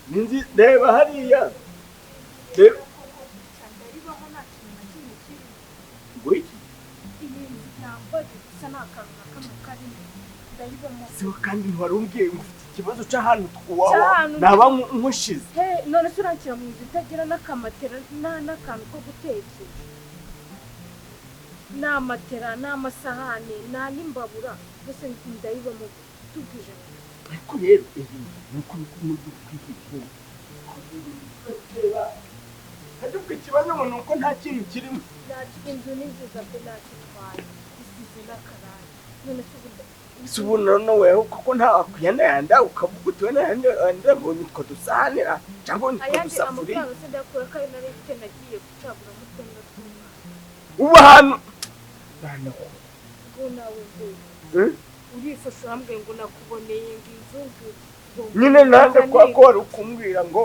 Ni reba hariya, reba. Ndaribaho, nta kintu na kimwe kirimo. Ngo iki? Iyi nzu yambaye gusa, nta kantu na kamwe karimo, ndayibamo. Siho kandi ntiwari umbwiye ngo ufite ikibazo cy'ahantu Cy'ahantu. Naba nkushize. He, none se uranshyira mu nzu itagira n'akamatera n'akantu ko gutekesha? Nta matera, nta masahane, nta n'imbabura, mbese ndayibamo tubwije? Ariko rero iyi nzu ni uko muri reba, ariko ikibazo ngo ni uko nta kintu kirimo. Inzu ni nziza pe, ntacyo itwaye, isize n'akarangi. None se ubu Si ubu none wewe kuko nta wakwiyanayanda ukavuga uti wenda ndabonye utwo dusahanira cyangwa utwo Ayandi dusafuriya. amafaranga se ndayakura ko ayo nari mfite nagiye gucaguramo utwenda tw'umwana? Ubu ahantu Mwana we. Ngo nawe ngo urifashe, urambwiye ngo nakuboneye ngo inzu ngo Nyine nanjye nzanire. Kwa ko wari ukumbwira ngo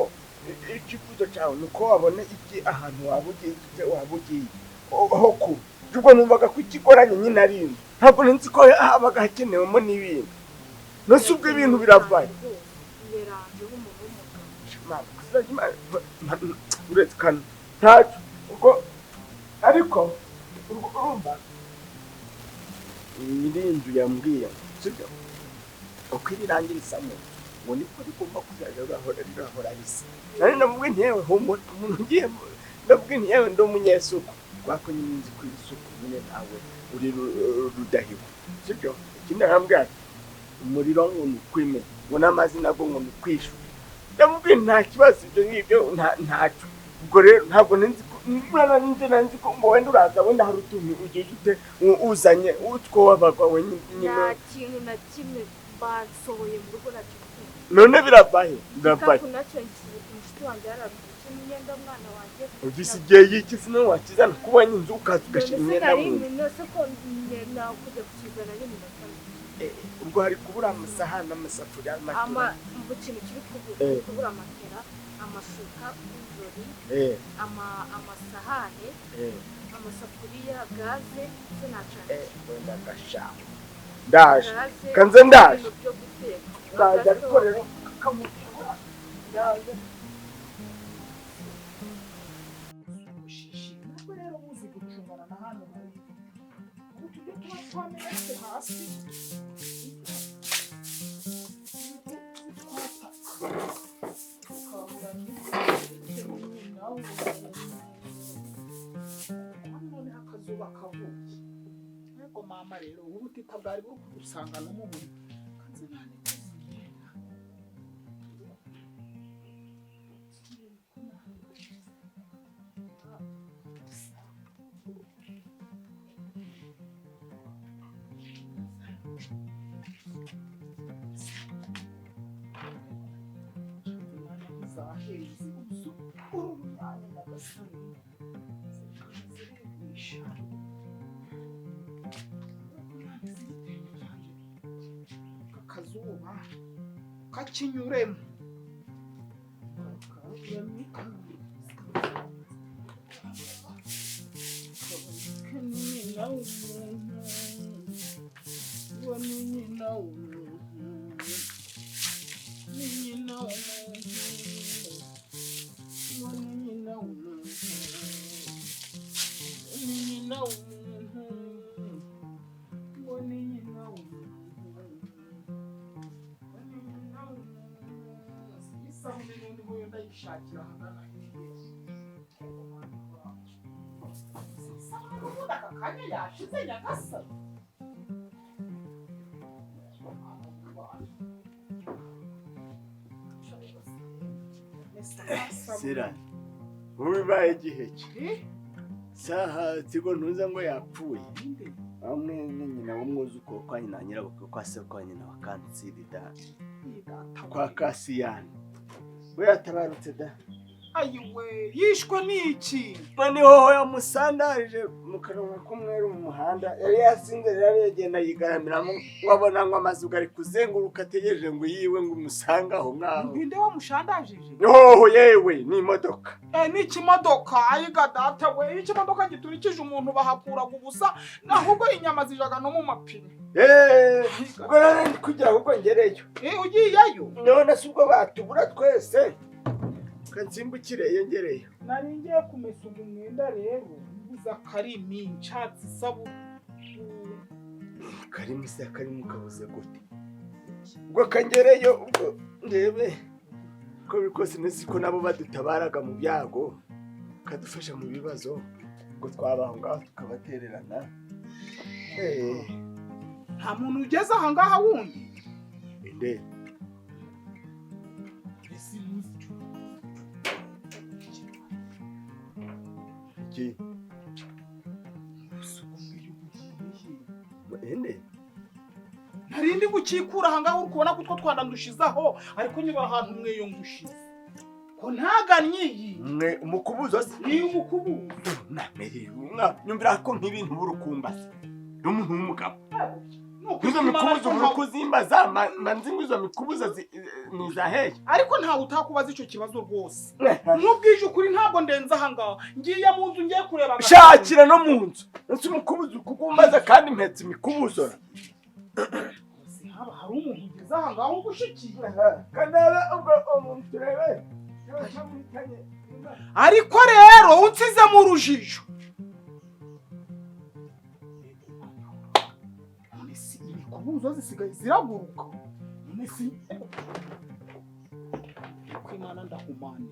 icyifuzo cyawe ni uko wabona iki, ahantu waba ugiye, waba ugiye aho kuba. Ubwo numvaga ko ikigoranye nyine ari inzu, ntabwo nzi ko habaga hakenewemo n'ibintu. Nose ubwo ibintu biravaye? Yeranje nk'umuntu w'umugabo. Uretse kano ntacyo ubwo, ariko ubwo urumva nyiri inzu yambwiye, sibyo, uko iri rangi risa mu nzu ngo niko rigomba kuzajya rirahora rirahora risa. Nari namubwiye nti: "Yewe humura." Umuntu ugiye, ndabwiye nti: "Yewe, ndi umunyesuku." Kubera ko nyine nzi ko isuku nyine ntawe uri rudahigwa, sibyo? Ikindi arambwira ati umuriro ngo ni ukwimena, ngo n'amazi nabwo ngo ni ukwishura. Ndamubwiye nta kibazo, ibyo ngibyo ntacyo. Ubwo rero ntabwo nzi ko murana nzi nzi ko ngo wenda uraza, wenda hari utuntu ugiye ute uzanye utwo wabaga wenyine. Nta kintu na kimwe basohoye mu rugo, nta kintu kimwe. None biravahe, biravahe? Igikapu nacyo nshyize ku mushuti wanjye, yararutse imyenda mwana wanjye. Ugise igihe y'iki sino wakizana kubonye inzu, ukaza ugashyira None se imyenda nari mu nzu? None se ko nakujya kukizana n'iminota mike? Ubwo hari kubura amasahani, amasafuriya, Ama amatora. Mu kintu kiri kubura, kubura matera, amashuka, inzori, amasahane, amasafuriya, gaze se nacana? Wenda gashaka ndaje. Gaze, Kanze ndaje. ibintu byo guteka. Ndaje. Gaze. Ariko rero kamubwira ndaje. Ubushishi nubwo rero buzi gucungana na hano muri ubu tujya tuba twamenetse hasi twataka tukabura nawe. Noneho akazuba kavuye. Ariko mama rero, ubu butita bwari buri kudusanga no mu buriri, kanze nanikoze imyenda. Zaheze uru mwanya, nyagasani zirigisha akazuba kakinyuremo. Kaboneke nyina w'umuntu, uwo ni nyina w'umuntu, ni nyina w'umuntu, uwo ni nyina w'umuntu, ni nyina w'umuntu, uwo ni nyina w'umuntu, uwo ni nyina w'umuntu. Isabune noneho yo ndayishakira ahagana hehe? Isabune n'ubundi aka kanya yashize, nyagasani. Sira, ubu bibaye igihe ki saha tigo ntuza ngo yapfuye bamwe ni nyina w'umwuzukuru kwa nyina, nyirabukwe kwa se, kwa nyina wa Kansiri da, kwa Kasiyani, we yatabarutse da. Ayiwe, yishwe n'iki? Noneho yamusandarije mu kanwa k'umweru mu muhanda, yari yasinze rero yagenda yigaramiramo ngo abona ngo amazu ari kuzenguruka ategereje ngo yiwe ngo umusange aho ngaho. Ninde wamushandajije? Yoho yewe, ni imodoka. Ni ikimodoka, ayiga data we, iyo ikimodoka giturikije umuntu bahakuraga ubusa, ahubwo inyama zijaga no mu mapine. Ubwo rero ndi kugira ngo ngereyo. Ugiyeyo? None se ubwo batubura twese? Kansimbukire iyo ngereyo. Nari ngiye kumesa umwenda rero, mbuze akarimi, nshatse isabune. Karimi se akarimi kabuze gute? Ubwo kangereyo ubwo ndebe ko bikose nzi ko nabo badutabaraga mu byago, kadufasha mu bibazo, ubwo twabaho ngaho tukabatererana. Nta muntu ugeze aha ngaha wundi. Inde? Iki? Inde? Nari ndi gukikura aha ngaha uri kubona ko utwo twanda ndushizaho, ariko niba ahantu umweyo ngushize. Ko ntagannye iyi. Mwe umukubuzo se? Ni umukubuzo. Namereye umwa nyumvira ko nk'ibintu burukumbase. N'umuntu w'umugabo. Izo mikubuzo burukuzimbaza manzi ngo izo mikubuzo ni za hehe? Ariko ntawe utakubaza icyo kibazo rwose. Nkubwije ukuri ntabwo ndenze aha ngaha. Ngiye mu nzu ngiye kureba. Shakira no mu nzu. Nsi umukubuzo kukumbaza kandi mpetse imikubuzo. Haba hari umuntu ugeze aha ngaho ugushikiye. Kanaba ubwo umuntu turebe. Ariko rero unsize mu rujijo. None si imikubuzo zisigaye ziraguruka. None si Imana ndahumane.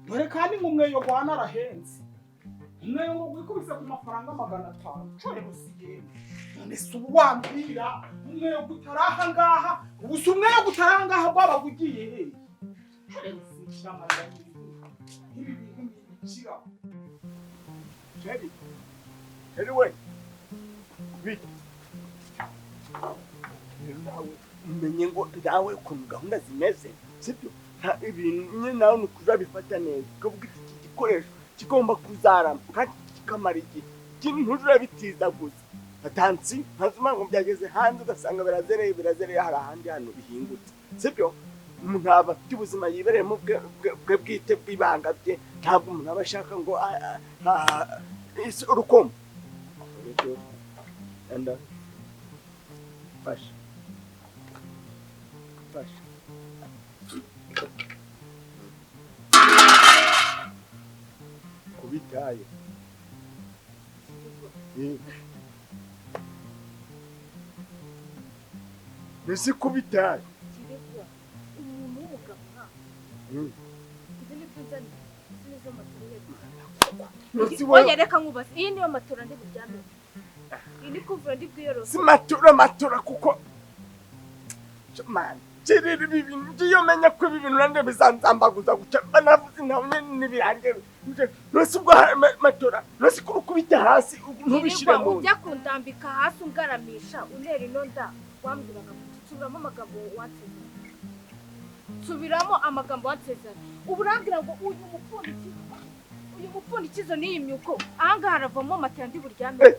Dore kandi ngo umweyo gwa narahenze. Umweyo ngo gwikubise ku mafaranga 500. Cyo rero si yemwe. None si ubu wambwira umweyo gutaraha ngaha, ubu si umweyo gutaraha ngaha rwabaga ugiye hehe? Cyo rero si ikiramarira ibi bintu ni ibikira. Sheri. Sheri we. Bite. Rero nawe umenye ngo nawe ukuntu gahunda zimeze, sibyo? Ibintu nyine nawe ni ukuzabifata neza, ukavuga iki gikoresho kigomba kuzarama kandi kikamara igihe, ntuzurabitiza gusa. Atansi ntazuma ngo byageze hanze ugasanga birazereye birazereye hari ahandi hantu bihingutse, sibyo? Umuntu aba afite ubuzima yibereyemo bwe bwite bw'ibanga bye, ntabwo umuntu aba ashaka ngo urukundo. Enda fasha fasha kubitaye. Nisi kubitaye. Umuntu w'umugabo nka. Izi ni byo nzanye. Izi ni zo matora. Oya reka nkubaze. Iyi niyo matora ndi buryame. Iyi ni kuvura ndi bwiyorose. Si matora matora kuko man. Jereri ibi ngiyo menya ko ibi bintu nande bizanzambaguza guca banavuze ntamwe nibirange. Nose ubwo matora nose kurukubita hasi ntubishire mu. Ujya kundambika hasi ungaramisha unera ino nda wambwiraga nsubiramo amagambo wansezeranye. Nsubiramo amagambo wansezeranye. Ubu urambwira ngo uyu mupfundikizo n'iyi myuko aha ngaha haravamo matera ndi buryame.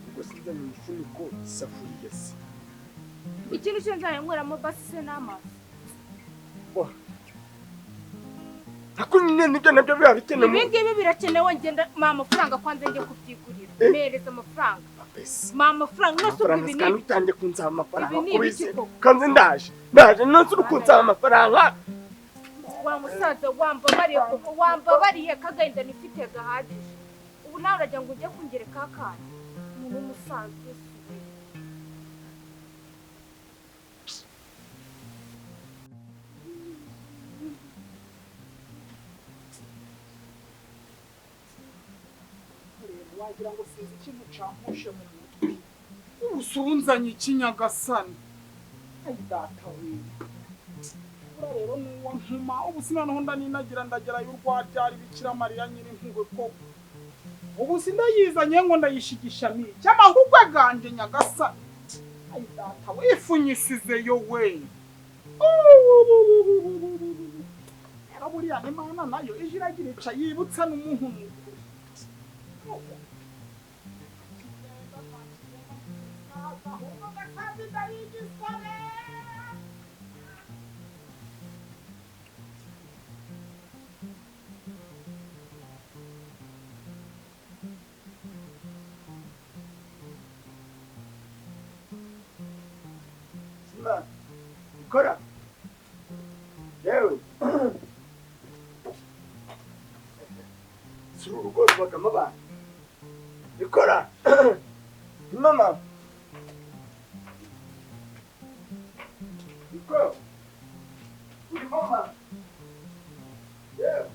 Ubwo sinzanye umufuniko isafuriya se. Ikintu cyo nzayanyweramo basi se n'amazi. Ariko nyine nibyo nabyo biba bikenewe. Ibi ngibi birakenewe, ngenda mpa amafaranga kwanza njye kubyigurira. Mpereza amafaranga. Mpa amafaranga nose ubwo ibi ni utangiye kunsaba amafaranga kubizi. Kanze ndaje. Ndaje nose uri kunsaba amafaranga. Wa musaza wambabariye koko wambabariye kagahinda nifite gahagije. Ubu nawe uragira ngo ujye kungereka akana. Umuntu w'umusaza. Wagira ngo sinzi ikintu campushe mu mutwe. Ubusunzanye ikinyagasani. Ay data we. Ura rero nuwo ntuma ubu sinanoho ndaninagira ndagera y'urwabyari Bikira Mariya nyiri impuhwe koko. Ubu sindayizanye ngo ndayishigisha ni cyamahugwe ganje nyagasani. Ay data we ifunyisize yo we. Rero buriya n'Imana nayo ije iragira ica yibutsa n'umuntu mukuru. Sima ikora yewe si urugo rubagamo abantu ikora mama ikora uri mama yewe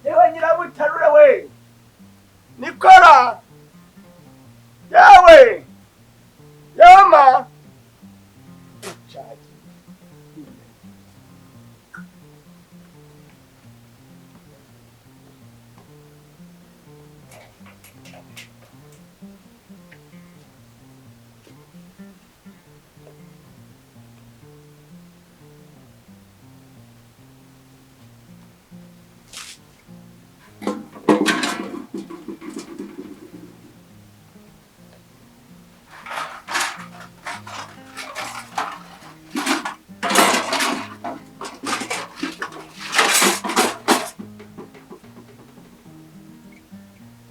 yewe nyirabutarura we nikora yewe yama chaji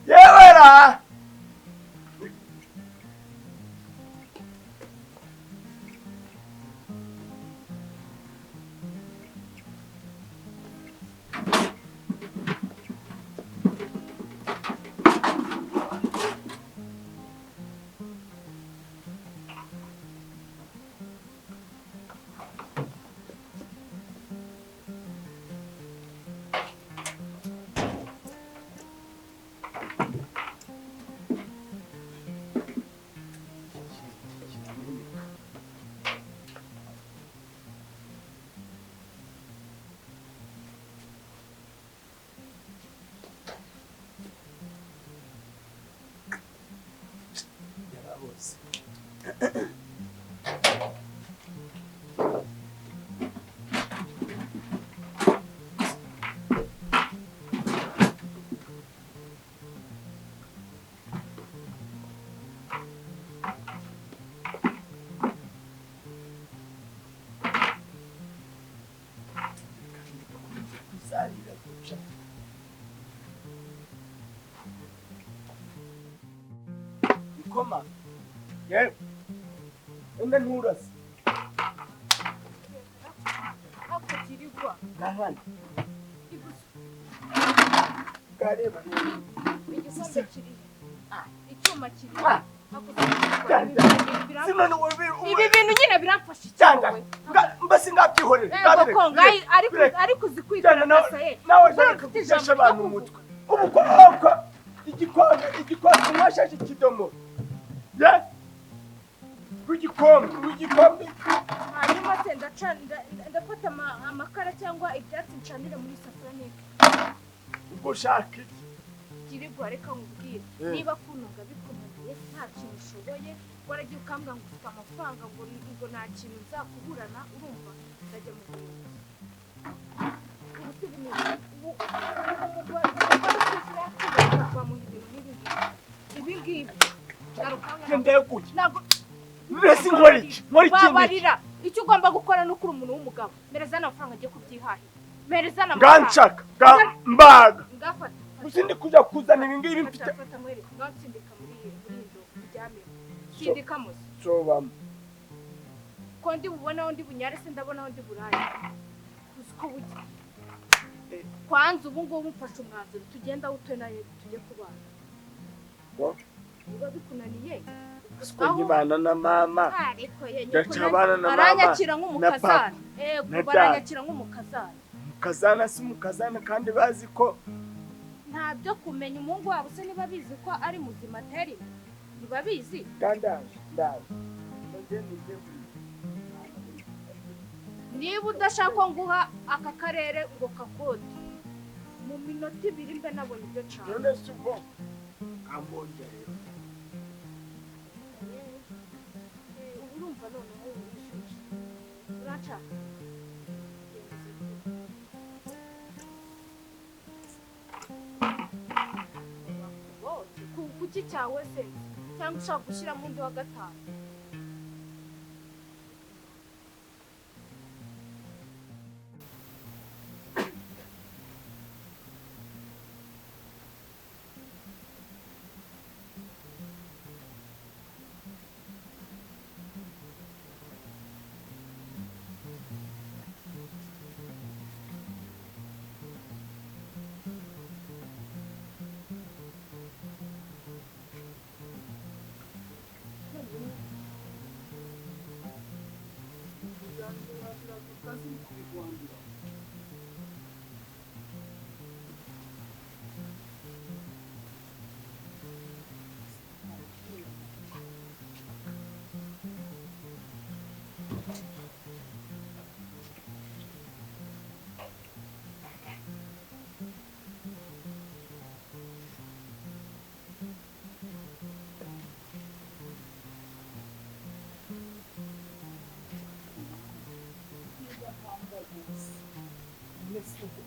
yewe yaraboze. Kuzarira guca ikoma yewe enda nturase Akutirigwa nahana kareba igikombe kiri icyuma kiri ibi bintu nyine biramfasha cyane mbese ngabyihorera ariko uzi kwikora se nawe ushaka abantu umutwe ubu igikombe igikombe mwashashe ikidomo ye igikombe hanyuma se ndafata amakara cyangwa ibyatsi ncanire muri safuriya neka ubwo ushaka iki Kirigwa reka nkubwire niba kuntunga bikunaniye nta kintu ushoboye waragiye ukambwira ngo ufite amafaranga ngo nta kintu nzakuburana urumva ndajya mu buyobozi bamuha ibintu nk'ibi ngibi mbese nkora iki nkora iki babarira icyo ugomba gukora ni ukuri umuntu w'umugabo mpereza n'amafaranga agiye kubyihahira mpereza n'amafaranga nganshaka mbaga ngafata usindi kuja kuzana ibi ngibi mfite fata mwereke ngansindika muri iyi ndobo uryamemo sindika muze sobamo ko ndi bubona aho ndi bunyare se ndabona aho ndi buraye uzi ko bujya kwanza ubu ngubu mfashe umwanzuro tugenda aho utuye nawe tujye kubana niba bikunaniye nkibana na mama ndacabana na mama baranyakira nk'umukazana yego baranyakira nk'umukazana mukazana si mukazana kandi bazi ko nta byo kumenya umuhungu wabo se niba bizi ko ari muzima atari ntibabizi Niba udashaka ko nguha aka karere ngo kakote, mu minota 2 mbe nabonye ibyo nshaka. None se ubwo ambonye rero. Ubu urumva noneho wishyushye. Uranshaka? Kuki cyawe se cyangwa ushaka gushyiramo undi wa gatanu?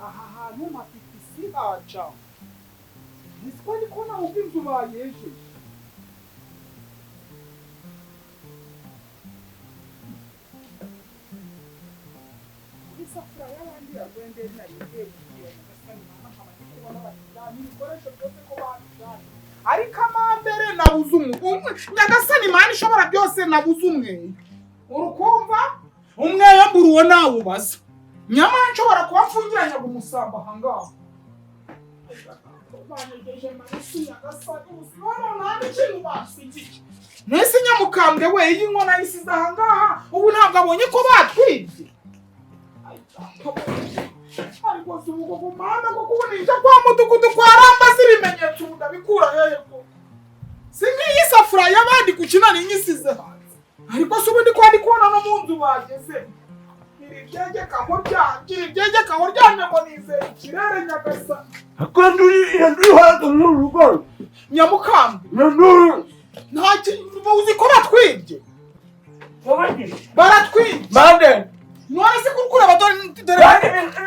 Aha hantu mafite isi haca nisiko ndiko naho inzu bayejeje. Isafuriya y'abandi yarwendeye nari ngiye kugira nyagasani mama nkaba ndi kubona batijyanye ibikoresho byose ko babijyanye, ariko amambere nabuze umwe. Nyagasani Mana ishobora byose nabuze umwe. Urukumva umweyo mbura uwo nawubaza. Nyamara nshobora kuba mfungiranyaga umusamba aha ngaha. Nese nyamukambwe we iyi nkono ayisize aha ngaha, ubu ntabwo abonye ko batwibye. Ariko si ubwo ku muhanda ko kubona icyo kwa mudugudu kwa Rambaza ibimenyetso ubu ndabikura hehe ko? Si nk'iyi safuriya y'abandi ku kinani nyisize hanze. Ariko si ubundi ko ndi kubona no mu nzu bageze. Ibyegeka aho ryamye ngo nizeye ikirere nyagasani. Nyamukambwe nta uzi ko batwibye. Baratwibye. Mande. None se kuri kureba dore dore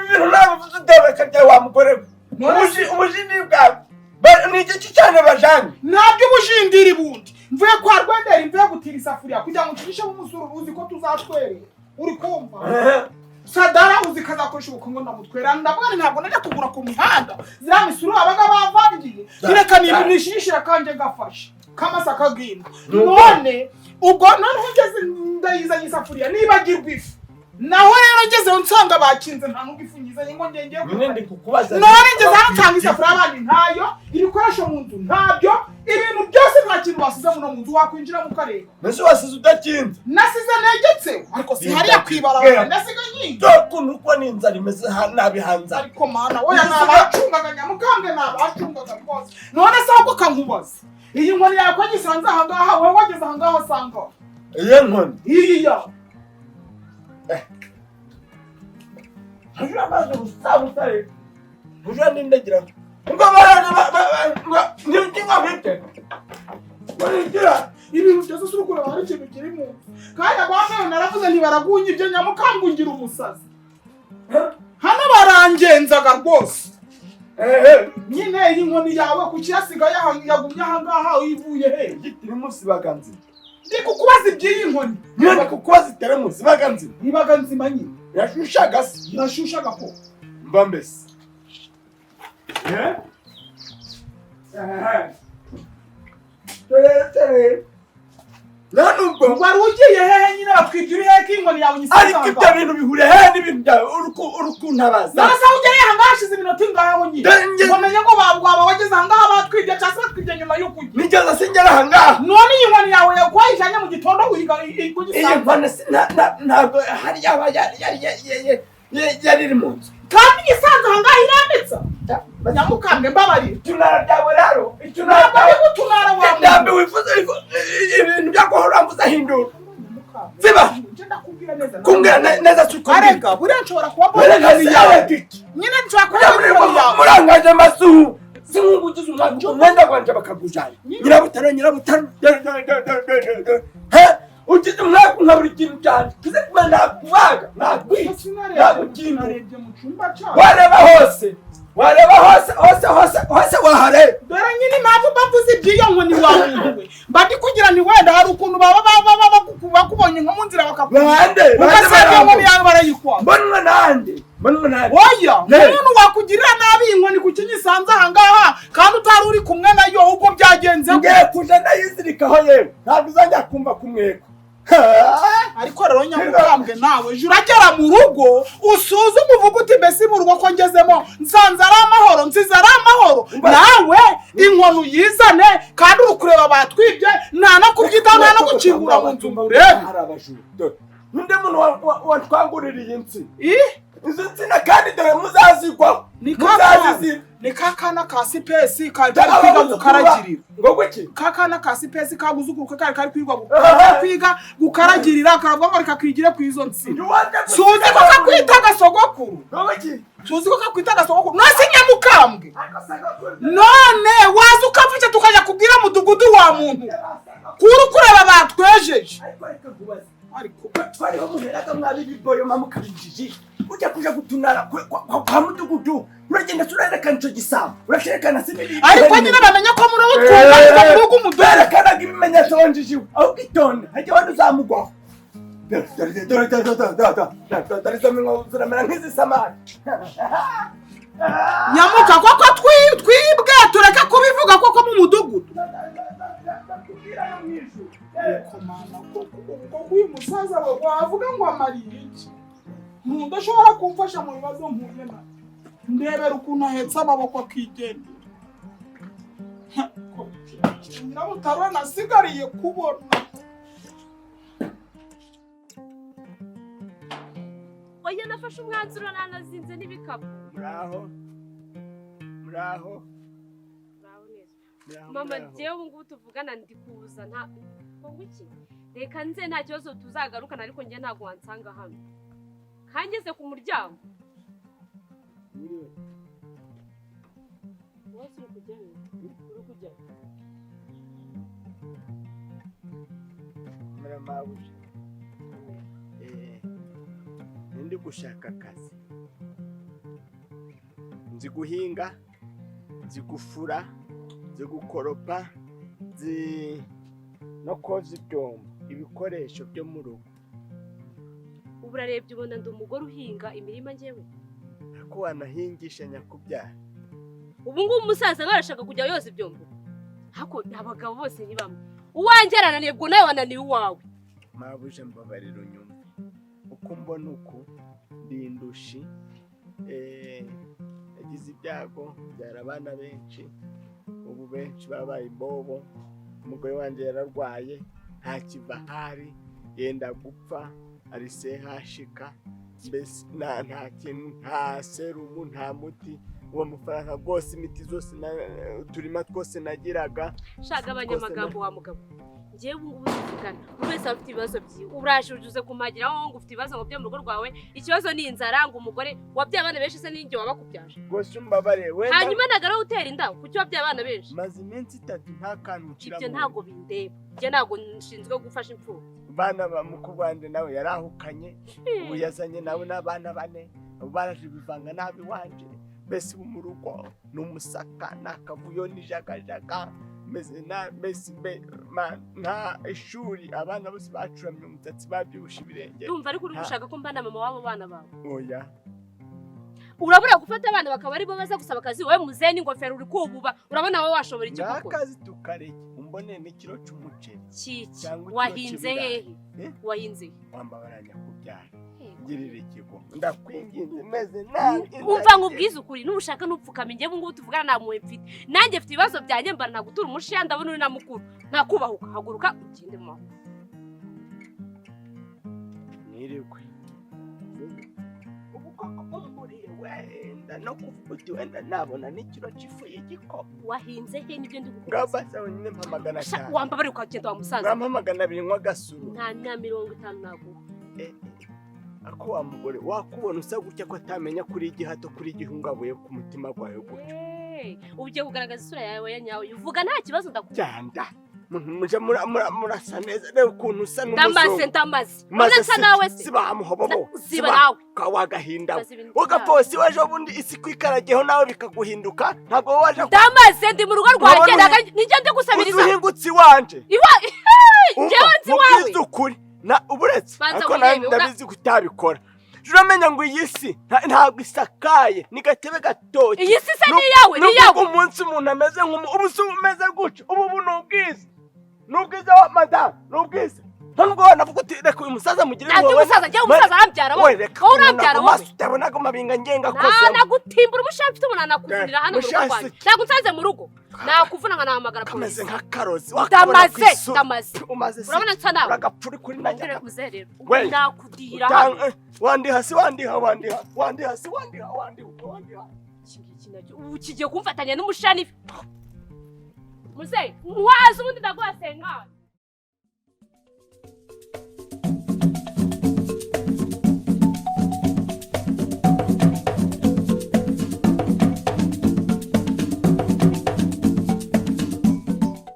ibintu nabivuze udebeka ryawe wa mugore we. Ubujindi bwawe. Ni igiki cyane bajanye? Ntabyo ubujindiri bundi. Mvuye kwa Rwenderi mvuye gutira isafuriya kugira ngo nshishemo umusururu uzi ko tuzatwerera. Uri kumva? Sadara uzi kazakoresha ubukungu ndamutwera ndavuga ntabwo najya kugura ku mihanda ziriya misuru abaga bavangiye reka nishishira kanje gafashe kamasaka gina none ubwo noneho ngeze ndayizanye isafuriya nibagirwa ifu naho rero ngezeho nsanga bakinze nta nubwo ifu nyizanye ngo ngenge nyine ndi kukubaza none ngeze hano nsanga isafuriya abandi ntayo ibikoresho mu nzu ntabyo ibintu byose nta kintu basize muno mu nzu wakwinjira mu karere mbese wasize udakinze nasize negetse ariko si hariya kwibarabara nasiga nyinshi dore ukuntu uko n'inzara imeze nabi hanze ariko mana oya nabacungaga nyamukambwe nabacungaga rwose none se ahubwo kankubaza iyi nkoni yawe ko nyisanze aha ngaha wowe wageze aha ngaha usanga iyo nkoni iyi yawe ntujura amazi ubusabusare ntujura n'indagira ngo barane n'ikinga bite barigira ibintu byose si ukureba hari ikintu kiri mu nzu kandi abambaye naravuze ntibaragunya ibyo nyamukambwe ungira umusazi hano barangenzaga rwose nyine iyi nkoni yawe kuki yasigaye yagumye aha ngaha ivuye he igitirimusi ibaga nzima ndi kukubaza iby'iyi nkoni nyine ndi kukubaza iteremusi ibaga nzima ibaga nzima nyine irashushaga se irashushaga po mba mbese none wari ugiye hehe nyine batwibye uri hehe ko inkoni yawe nyisize ariko ibyo bintu bihuriye hehe n'ibintu byawe uri kuntabaza none se aho ugereye aha ngaha hashize iminota ingahe aho nyine ngo menye ngo waba wageze aha ngaha batwibye cyangwa se batwibye nyuma y'uko ujya nigeze singera aha ngaha none iyi nkoni yawe wayijyanye mu gitondo uyiga iyi nkoni ntabwo hari yaba yari iri mu nzu kandi igisanzwe aha ngaha irambitse nyamukambwe mbabarira itunara ryawe rero itunara ryawe utunara wawe ndambi wifuza ibintu byaguhora mvuze hindura ziba kumbwira neza si arega Erega buriya nshobora kuba mbona inkoni yawe. Nyine nshobora kuba mbona inkoni yawe. Murangaje amasuhu sinkugugize umwanda umwenda gwanje bakagujana nyirabutaro nyirabutaro he ugize umwaka nkabura ikintu cyane kize kuba nakubaga nakwica nagukinga Narebye mu cyumba cyawe. Wareba hose, wareba hose hose hose hose wahareba. Dore nyine impamvu mbavuze iby'iyo nkoni wawe we. Mba ndi kugira nti wenda hari ukuntu baba bakubonye nko mu nzira bakakubona. Bande bande. Ugasanga iyo nkoni yawe barayikwaka. Mbonwa nande, mbonwa nande? Oya, Ne. umuntu wakugirira nabi iyi nkoni kuki nyisanze aha ngaha kandi utari uri kumwe nayo, ubwo byagenze gute? Ngiye kuja ndayizirikaho yewe, ntabwo uzajya kumva kumweko. Ariko rero nyamukambwe, nawe ejo uragera mu rugo usuzume uvuge uti mbese mu rugo ko ngezemo nsanze ari amahoro, nsize ari amahoro? Nawe inkoni uyizane kandi uri kureba batwibye, nta no kubyitaho, nta no gukingura mu nzu ngo urebe. Hari abajura, dore ninde muntu watwanguririye insina? Ih, Izo nsina kandi dore muzazigwaho. Ni ka Muzazizira. Ni ka kana ka sipesi kari kari kwiga gukaragirira. Ngo gwiki? Ka kana ka sipesi kaguzukuruka kari kwiga gukaragirira, karavuga ngo reka kigire ku izo nsina. Suzi ko kakwita agasogokuru. Ngo gwiki? Tuzi ko kakwita agasogokuru nasi nyamukambwe. None waza ukamfasha tukajya kubwira mudugudu wa muntu kuri kureba batwejeje. Ariko reka nkubaze. Ariko Twariho muheraga mwabi ibiboyo mukabinjiji ujya kuja gutunara kwa mudugudu, uragenda turerekana ico gisambo, uracerekana se? Ariko nyine bamenya ko muri bo twunganirwa mu rugo umudugudu. Berekanaga ibimenyetso wanjijiwe, ahubwo itonde hajya wenda uzamugwaho. Dore dore dore dore dore dore dore dore izo minwa ziramera nk'izisamari. Nyamuka, koko twibwe tureke kubivuga koko mu mudugudu. Ariko mana, koko ubwo uyu musaza we wavuga ngo amariye iki? Ntudashobora kumfasha mu bibazo mpuye nabyo. Ndebera ukuntu ahetse amaboko akigendera. Nyirabutaro nasigariye kubona. Oya, nafashe umwanzuro, nanazinze n'ibikapu. Muraho, muraho. Muraho neza. Muraho. Mama. Muraho. Njyewe ubu ngubu tuvugana ndi kuza, nta ngo iki, reka nze, nta kibazo tuzagarukana, ariko njye ntabwo wansanga hano kangeze ku muryango. Mwiriwe. Wowe uri kujyayo, uri kujyayo? Muramabuja, ndi gushaka akazi. Nzi guhinga, nzi gufura, nzi gukoropa, nzi no koza ibyombo, ibikoresho byo mu rugo. Ubu urarebye ubona ndi umugore uhinga imirima njyewe? Ariko wanahingisha nyakubyara. Ubu ngubu umusaza barashaka kujya yoza ibyombo? Hako abagabo bose ni bamwe, uwanjye arananiye, ubwo nawe wananiye uwawe. Mabuja, mbabarira unyumve. Uko mbona uku ndi indushi, yagize ibyago byara abana benshi, ubu benshi babaye imbobo. Umugore wanjye yararwaye, ntakiva ahari, yenda gupfa, ari sehashika mbese, nta kintu, nta serumu, nta muti. Uwo mafaranga rwose, imiti zose, uturima twose nagiraga. Shaka abanyamagambo wa mugabo. Njyewe ubu ngubu tuvugana buri wese aba afite ibibazo byiwe. Uraje ujuze kumagiraho ngo ufite ibibazo ngo byo mu rugo rwawe, ikibazo ni inzara, ngo umugore wabyaye abana benshi se n'injye wabakubyaje? Rwose umbabare wenda. Hanyuma ntabwo ari utera inda, kuki wabyaye abana benshi? Maze iminsi 3 nta kantu nshyira Ibyo mu ntabwo bindeba, njye ntabwo nshinzwe gufasha imfubyi. Bana ba mukuru wanjye nawe yarahukanye, ubu yazanye nawe n'abana bane, ubu baraje bivanga nabi wanje. Mbese ubu mu rugo ni umusaka, ni akavuyo, ni jagajaga, meze na mbese nta ishuri, abana bose bacuramye umusatsi, babyibushe ibirenge. Ndumva ariko uri gushaka ko mbana mama w'abo bana bawe. Oya. Urabura gufata abana bakaba aribo baza gusaba akazi? Wowe muzehe n'ingofero uri kububa, urabona wowe washobora iki gukora? N'akazi tukareke, umbone n'ikiro c'umuceri Kiki? cyangwa ikiro Wahinze c'ibirayi. hehe? Eh? Wahinze he? Wambabaranya kubyara, ngirira ikigo, ndakwinginze, meze nabi. Umva nkubwize ukuri, nushaka nupfukame. Njyewe ngubu tuvugana nta mpuhwe mfite, nanjye mfite ibibazo byanjye, mbana nagutura umushiya, ndabona uri na mukuru, ntakubahuka. Haguruka ugende mu mahoro. Mwiriwe. Ubu koko umburiye wenda no kuvuga uti wenda nabona n'ikiro cy'ifu y'igikoma. Wahinze he? Nibyo ndi kukubaza. Ngabasa wenyine mpa magana Sha, atanu. Wambabarira ukagenda wa musaza. Ngampa 200 nywa agasuru. Nta na 50 naguha. Eh, Ako wa mugore wakubona usa gutya ko atamenya kuri igihato, kuri igihungabuye ku mutima gwawe gutyo. Hey, ugiye kugaragaza isura yawe ya nyayo. Uvuga nta kibazo, ndakumva. Cyanda muje murasa neza, reba ukuntu usa Ndamaze. n'umuzungu. Ndamaze. Maze Uretse nawe se. Siba muhobobo. Ziba nawe. Ka wagahinda. Maze ibintu byawe. Ugaposi wejo bundi isi kwikaragiyeho nawe bikaguhinduka, ntabwo wowe waje. Ndamaze, ndi mu rugo rwanjye. Urabona. Ntabwo nijya ndi gusabiriza. Uzuhingutse iwanje. Iwa njyewe nzi iwawe. Mubwize ukuri na uburetse. Banza Ariko nawe wirebe, ndabizi ko utabikora. Uramenya ngo iyi si ntabwo isakaye, ni gatebe gatoki. Iyi si se ni iyawe? Ni iyawe? Nubwo umunsi umuntu ameze nk'umu ubu si umeze gutyo, ubu ni ubwiza, ni ubwiza wa madamu, ni ubwiza. Nta nubwo wanavuga uti reka uyu musaza mugire. Ntabwo umusaza, njyewe umusaza arambyara wowe? We reka. Wowe urambyara wowe? Maso utabonaga amabinga ngenga Nta akozemo. Nagutimbura umushafi ufite umuntu, nakuvunira hano mu rugo Mushasi. rwanjye. Ntabwo unsanze mu rugo, nakuvuna nkanahamagara Kameze polisi. nk'akarozi wakabona ku Ndamaze. isura. Ndamaze. Umaze se? Urabona nsa nawe? Uragapfuri kuri Ndere najya. muzehe rero. We. Nakudira hano. Wandiha si wandiha, wandiha, wandiha si wandiha, wandiha, wandiha. Iki ngiki nacyo ubu kigiye kumfatanya n'umushani. Muzehe, waza ubundi ndaguha senkani.